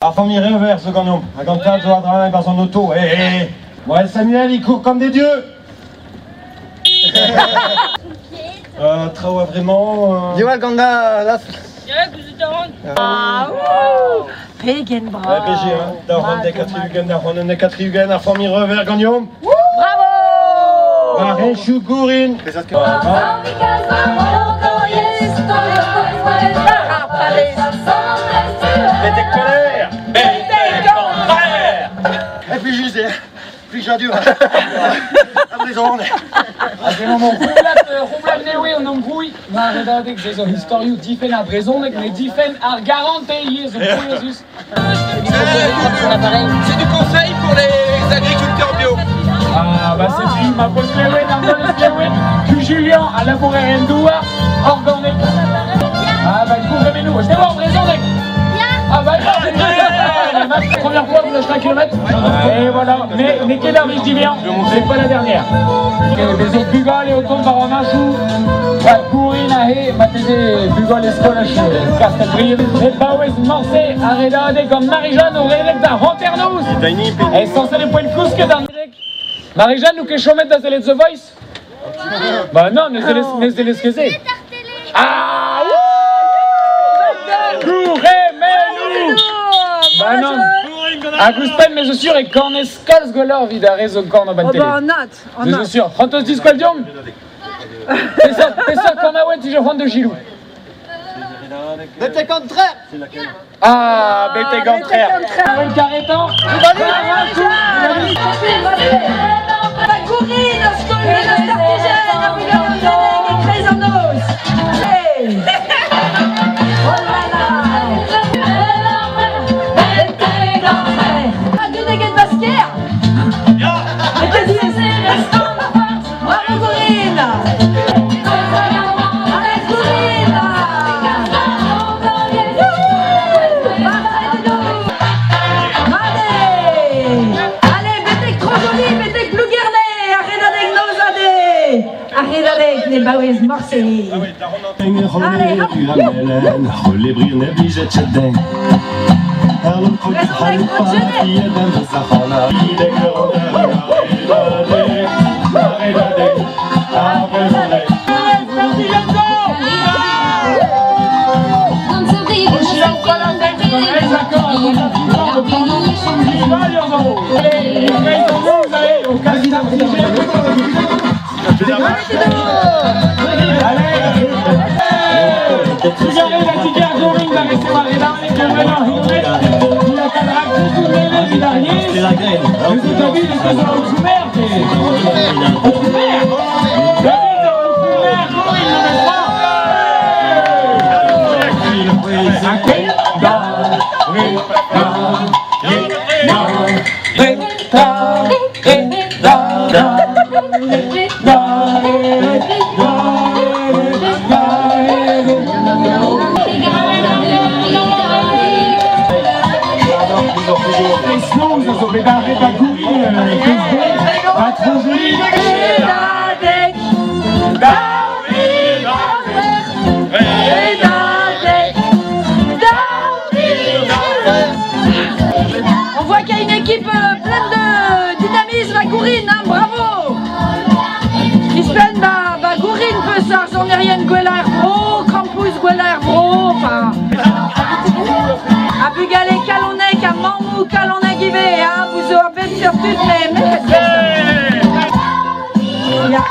Ar familh Rever zo ganeomp, hag an tad zo a-dreñv e-barzh an oto. Eh, eh, eh. Ouais, Samuel, il court comme des dieux. Traoù a vremañ... Diwall gant la... Ah, ouh, pegen brav. BG, hein, 270, 271, ar familh Rever ganeomp. Bravo! Ar henchoù Gourin. Betek pelec'h? Betek an trec'h! Et puis juste, plijadur ar brezhoneg. Hag emañ roublad newe an ambrouilh ma redadeg zo istorioù difenn ar brezhoneg met difenn ar garantez ivez zo pouezus. C'est du conseil pour les agriculteurs bio. Ah bah setu ma post klevet ar post klevet Julien a labourer en douar organek. Ah bah gourc'hemennoù, je en brezhoneg. Ah bah c'est première fois que vous achetez un kilomètre. Et voilà, mais ket ar wech diwezhañ, c'est pas la dernière. Les autres bugale o tont war an achoù, ba gourin aze, marteze bugale skolaj Kastelbriand. Met baouez morse ar redadeg gant Marie-Jeanne o redek da hanternoz. E sañset e poent kousket an Marie-Jeanne, n'out ket chomet da sellet The Voice? Bah non, ne sellez ket se. Ah Gourc'hemennoù! Bah non. Hag ouzhpenn, me zo sur e kanez kalz gwelloc'h evit ar re zo korn ban tele. Oh bah anat, Me zo anat. sur. C'hoant eus diskoell deomp? Peseurt kanaouenn 'tije c'hoant da Gilou? Betek an trec'h! Ah, betek an trec'h! Un karetañ? Gourin, ur skol startijenn ar bugale e-kreiz an noz. Hey! Oh là là! Betek an trec'h! Ha Basker! Bravo Gourin! Allez Gourin! Allez! Allez, betek Trojoli, betek Plougerne, ar redadeg noz-ade! Ar redadeg ne baouez morse! Allez, hop! Noz a zo bet arret da gourin ha trojoli. Redadeg! Redadeg! On voit qu'il y a une équipe pleine de dynamisme à Gourine, hein, bravo! Ispen ba, ba Gourine peus ar sonerien gwella er vro, Krampouezh gwella er vro, enfin... A bugale kalonek, a mammou kalonek ivez, hein, vous zo a bep seurt tud, mais... Ya.